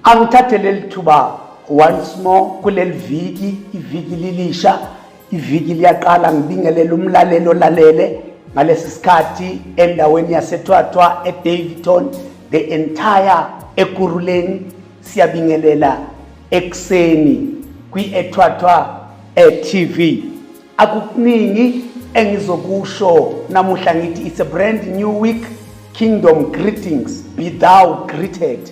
Angithathe leli thuba once more kuleli viki, iviki lilisha, iviki liyaqala. Ngibingelele umlalelo olalele ngalesi sikhathi endaweni yaseThwathwa, eDaveyton, the entire Ekurhuleni. Siyabingelela ekuseni kwi-Ethwathwa TV. Akukuningi engizokusho namuhla. Ngithi it's a brand new week. Kingdom greetings, be thou greeted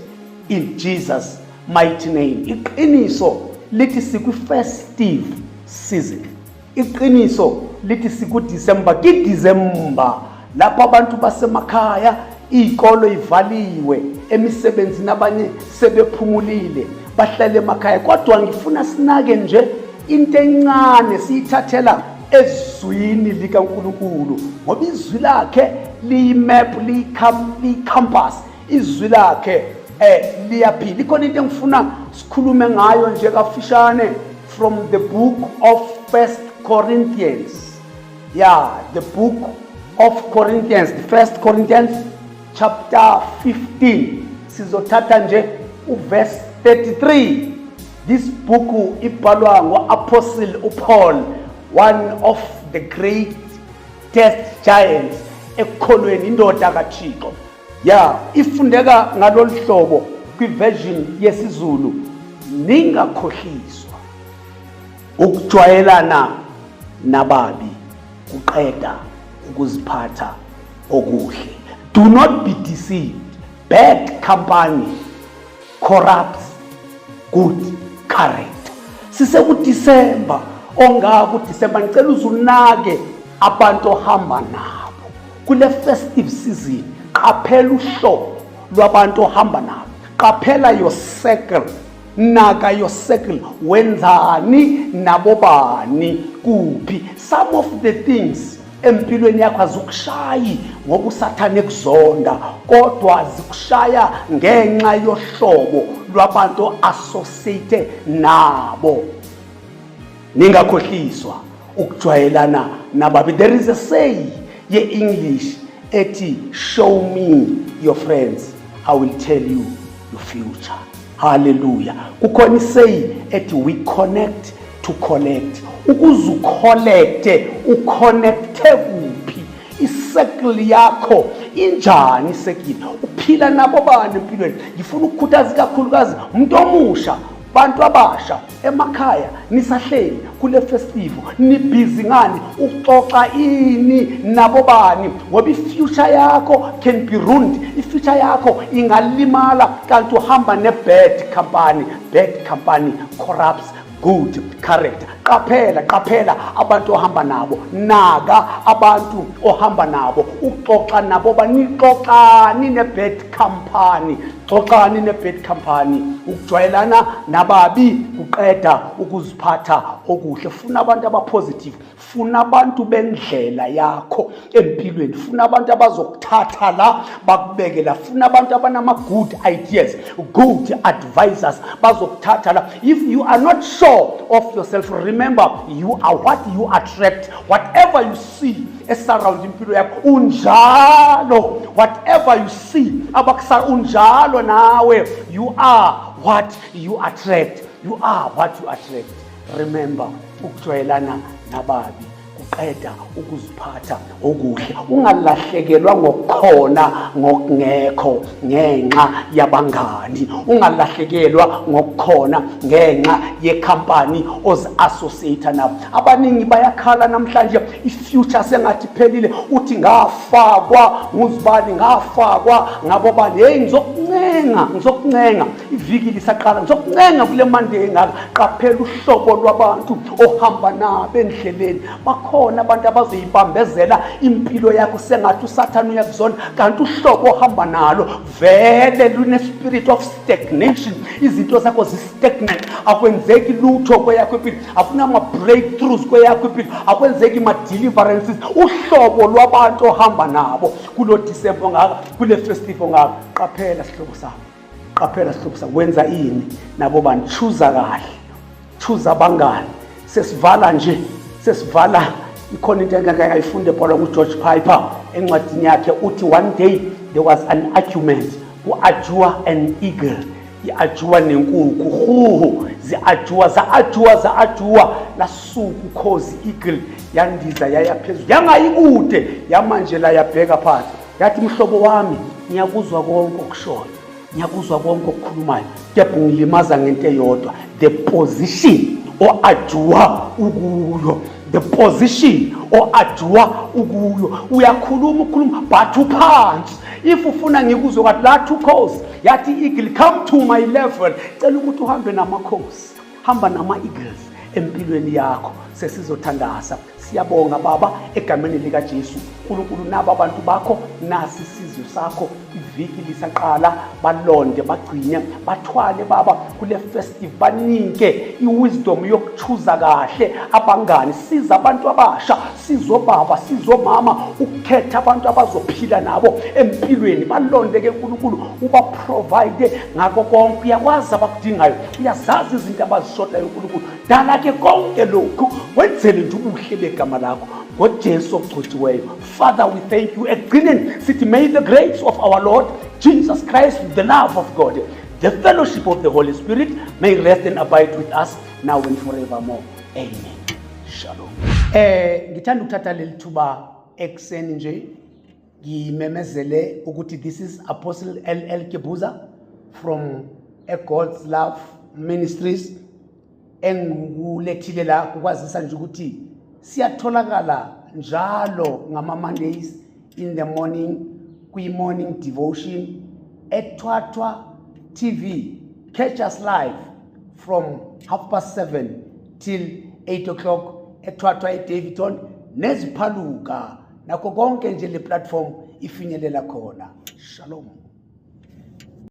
in Jesus' mighty name. Iqiniso lithi sikwi-festive season. Iqiniso lithi siku-December, ki-December lapho abantu basemakhaya, iy'kolo ivaliwe, emisebenzini abanye sebephumulile, bahlale emakhaya. Kodwa ngifuna sinake nje into encane siyithathela ezwini likaNkulunkulu, ngoba izwi lakhe liyi-map, liyi-compass. Izwi lakhe liyaphila. Ikhona into engifuna sikhulume ngayo nje kafishane from the book of First Corinthians. Yeah, the book of Corinthians, the First Corinthians chapter 15. Sizothatha nje uverse 33. This book ibhalwa ngo-Apostle uPaul, one of the greatest giants ekukholweni, indoda kaThixo. Ya, ifundeka ngalolu hlobo kwiversion yesiZulu: "Ningakhohliswa, ukujwayelana nababi kuqeda ukuziphatha okuhle." Do not be deceived, bad company corrupts good character. SisekuDisemba ongaka kuDisemba. Ngicela uzunake abantu ohamba nabo kule festive season. Qaphela uhlobo lwabantu ohamba nabo. Qaphela your circle, naka your circle. Wenzani nabo bani, kuphi? Some of the things empilweni yakho azikushayi ngoba uSathane ekuzonda, kodwa zikushaya ngenxa yohlobo lwabantu associate nabo. Ningakhohliswa, ukujwayelana nababi. There is a say ye-English ethi, "Show me your friends, I will tell you your future." Hallelujah. Kukhona isay ethi, "We connect to collect." Ukuze ucollecte, uconnecte kuphi? Icircle yakho injani? Icircle uphila nabo bani empilweni? Ngifuna ukukhuthaza kakhulukazi umuntu omusha, bantu abasha emakhaya, nisahleli kule festive, nibhizi ngani? Uxoxa ini nabo bani? Ngoba i-future yakho can be ruined, i-future yakho ingalimala kanti uhamba ne-bad company. Bad company corrupts good character. Qaphela, qaphela abantu ohamba nabo. Naka abantu ohamba nabo, uxoxa nabo, banixoxani ne-bad company, xoxani ne-bad company. Ukujwayelana nababi kuqeda ukuziphatha okuhle. Funa abantu abapositive, funa abantu bendlela yakho empilweni, funa abantu abazokuthatha la bakubeke la, funa abantu abanama-good ideas, good advisors bazokuthatha la. If you are not sure of yourself, remember, you are what you attract. Whatever you see esurround impilo yakho, unjalo. Whatever you see abakusa, unjalo nawe. You are what you attract, you are what you attract. Remember, ukujwayelana nababi kuqeda ukuziphatha okuhle. Ungalahlekelwa ngokukhona ngokungekho ngenxa yabangani. Ungalahlekelwa ngokukhona ngenxa yekhampani ozi-associate nabo. Abaningi bayakhala namhlanje, i-future sengathi iphelile. Uthi, "Ngafakwa nguzibani, ngafakwa ngabo bani." Hey, ngizokuncenga, ngizokuncenga, iviki lisaqala, ngizokuncenga kule Monday engaka. Qaphela uhlobo lwabantu ohamba nabo endleleni. Bakhona abantu abazoyibambezela impilo yakho sengathi uSathane uyakuzona, kanti uhlobo ohamba nalo vele lune-spirit of stagnation. Izinto zakho zi-stagnant, akwenzeki lutho kweyakho impilo, akunama-breakthroughs kweyakho impilo, akwenzeki ma-deliverances. Uhlobo lwabantu ohamba nabo kulo Disemba ngaka, kule festival ngaka, qaphela sihlobo sami, qaphela sihlobo sami. Wenza ini nabo bani? Choose kahle, choose abangani. Sesivala nje, sesivala. Ikhona into engake ngayifunda ebhalwa nguGeorge Piper encwadini yakhe. Uthi one day there was an argument, ku-argue an eagle. I-ajuwa nenkukhu huhu zi-ajuwa za-ajuwa za-ajuwa lasuka ukhozi eagle yandiza yaya phezulu yangayi kude yamanje la yabheka phansi yathi mhlobo wami ngiyakuzwa konke okushoyo ngiyakuzwa konke okukhulumayo kepha ngilimaza ngento eyodwa the position o-ajuwa ukuyo the position o-ajuwa ukuyo uyakhuluma ukhuluma but uphansi if ufuna ngikuzwe kwathi lathi ukhosi yathi eagle come to my level cela ukuthi uhambe namakhosi hamba nama-eagles empilweni yakho sesizothandaza siyabonga baba egameni likaJesu uNkulunkulu naba abantu bakho nasi isizwe sakho iviki lisaqala balonde bagcine bathwale baba kule festive banike iwisdom yokuchuza kahle abangani siza abantu abasha sizobaba sizomama ukukhetha abantu abazophila nabo empilweni balonde ke uNkulunkulu ubaprovide ngakho konke uyakwazi abakudingayo uyazazi izinto abazishodayo uNkulunkulu dala ke konke lokhu wenzele nje ubuhle begama lakho ngoJesu ogcotshiweyo Father we thank you ekugcineni sithi may the grace of our Lord Jesus Christ the love of God the fellowship of the Holy Spirit may rest and abide with us now and forevermore amen shalom eh ngithanda ukuthatha leli thuba ekuseni nje ngimemezele ukuthi this is Apostle LL Kebuza from God's Love Ministries engikulethile la kukwazisa nje ukuthi siyatholakala njalo ngama Mondays in the morning kwi morning devotion eThwathwa TV catch us live from 7:30 till 8 o'clock eThwathwa eDaveyton neziphaluka nakho konke nje le platform ifinyelela khona shalom.